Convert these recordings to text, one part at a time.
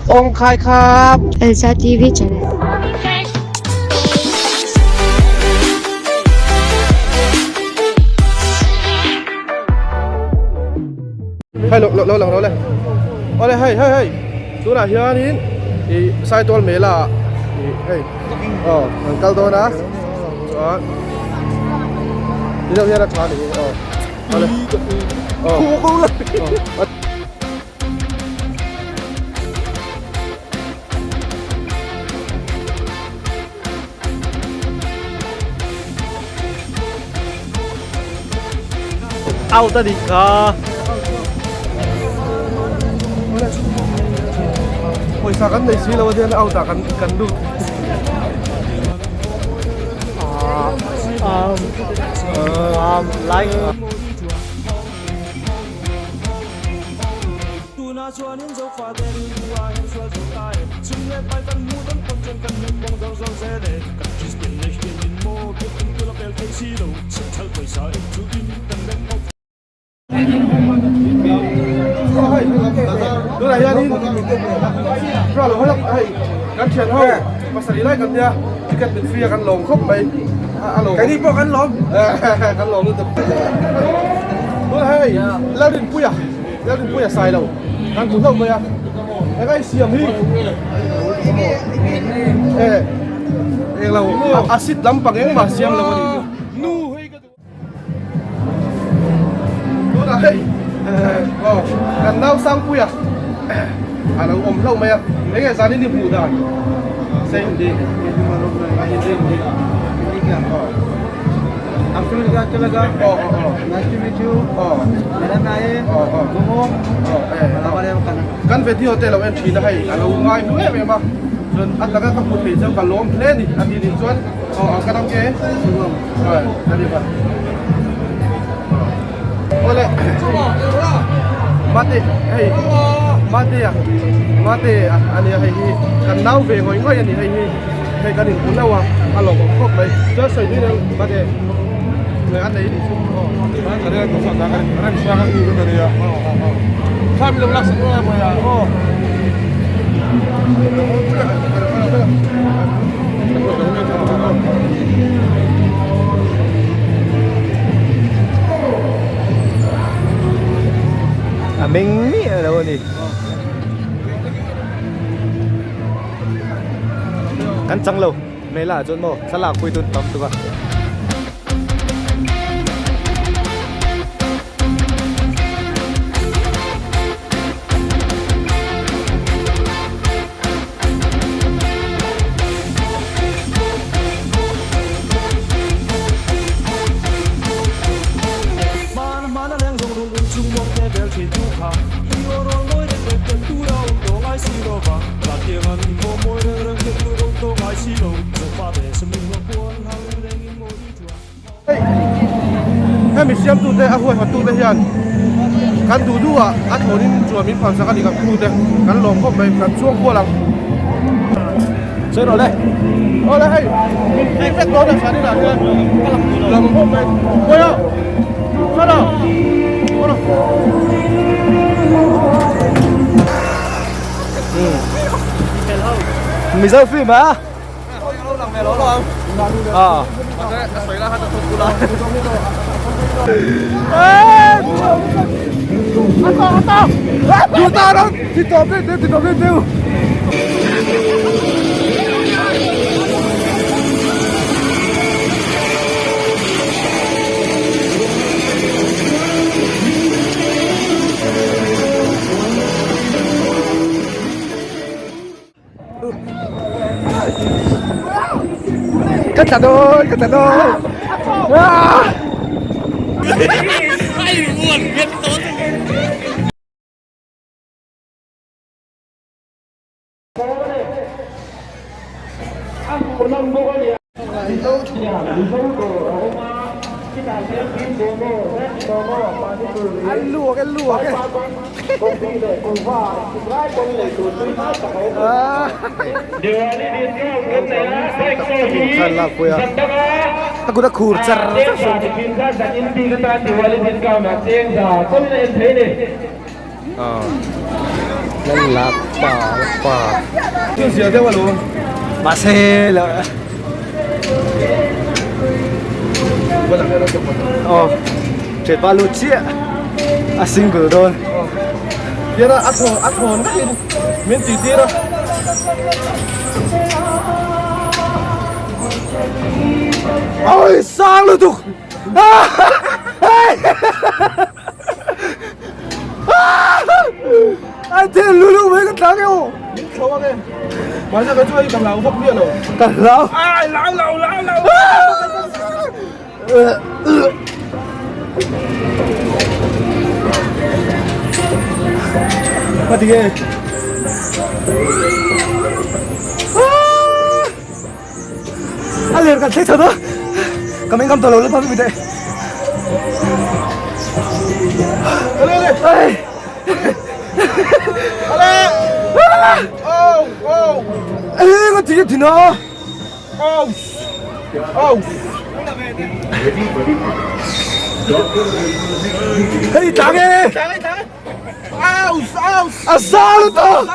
Ong khai khap. Elsa TV channel. Hei lo lo lang lo le. Awle hei hei hei. Tunah hianin i Saitual Mela ah i hei aw kan kal dawn a. Chuan ti deuh hian a tha a ni hi aw. Awle. Aw. Out a nih kha. Pawisa kan nei si lo a hian out ah kan kan lut. Um, um, like. Tunah hianin hei kan thian ho pasarih lai kan nia ticket min free a kan lawm khawp mai a lawm Keini pawh kan lawm kan lawm lutuk tunah hei Lalrinpuia Lalrinpuia Sailo kan hmu hlauh mai a eng a i siam hi e englo acid lampang engmah siam lo a nih chu nu hei ka duh Tunah hei aw kan nau Sangpuia a lo awm hlauh mai a enge zanin i hmuh dan sei hindi hindi hindi aw aw aw Nice to meet you. aw Mera naye. aw aw Gomo. aw eh kan video te lo en thin a hei a lo ngai hmu em em a chuan a taka ka hmu thei chu ka lawm hle a ni a ti nih chuan aw aw ka dang ke Awle Mate hei Mate a Mate a ania hei hi kan nau ve ngawih ngawih a ni hei hi hei kan inhmu hlauh a a lawmawm khawp mai chuan sawi nui deuh Mate nge a nei nih chu aw A meng miah lo a ni. Kan chang lo Mela ah chuan maw thlalak pui tun tam tuk a. Hemi siamtute a huaihawttute hian kan duh duh ah a thlawnin chuan min phalsak a ni kan khu te kan lawm khawp mai kan chuang kual ang. Sawi rawh le. Awle hei min thli vek dawn a sanin ah hian lawm khawp mai. Kawia Sana Sana. Mizo film a. Ka tla dawn ka tla dawn ah An luak e luak e A kut a khur char char sawn Lal lak. Pa pa. Chu zia deuh alawm. Mahse lo. Aw Ṭhianpa lut chiah a single dawn. Tiara a thawn a thawn vekin min tih tir a. Oi sang lutuk. Ai thil lu lu mai ka tlang eo. Min thlo ang e. Mahse ka chu hei ka hlau vak miah lo. Ka hlau. Ai lau lau lau lau. Mà thì ghê. A ler kan thleng chho dawn. Ka meng kam tawh lo la phak mi teh. Ale ale. Ai. Ale. Oh oh. Ê con thì thì nó. Oh. Oh. Hei tlang e. Tlang e tlang e. Au au. A za lutuk.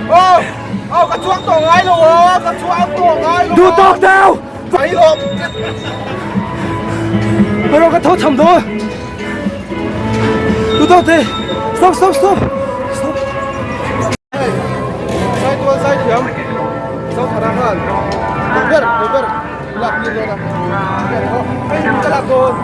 Aw aw ka chuang tawh ngai lo aw ka chuang tawh ngai lo Duh tawk deuh. Vai lawm. Erawh ka tho cham dawn. Duh tawk teh. Stop stop stop. Stop. Hei zai tual zai thiam Zothana khan duh ber duh ber lak tir dawn a. Hei ka lak dawn.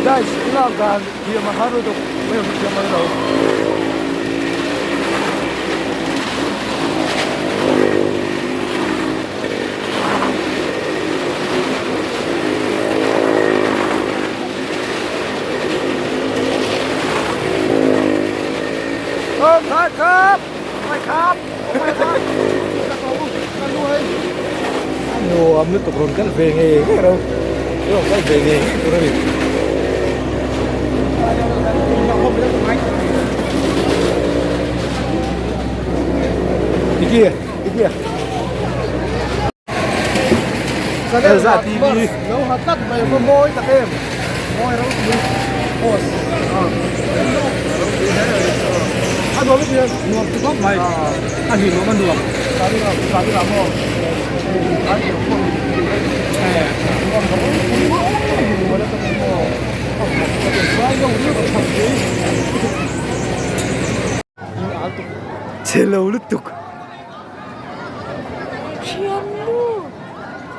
Guys, lak dan thiam a har lutuk mai awm thiam mai lo. Ôm khai khắp, khai khắp, khai khắp. Nuam lutuk rawn kal ve ngei ngei ro, rawn kal ve ngei ngei tur a ni. Tiki, tiki. Elza TV. Lo ha tlat mai va mawi tak em. Mawi ro pui. Post. A nuam lutuk hian. Nuam ti khawp mai. A hlim awm a nuam. Chhe lo lutuk. Thiannu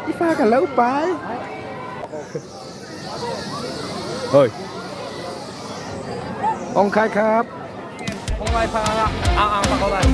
i fa ka lo pai. Oi. Ong khai khap. Ong lai pha nga ang ang pa ko lai.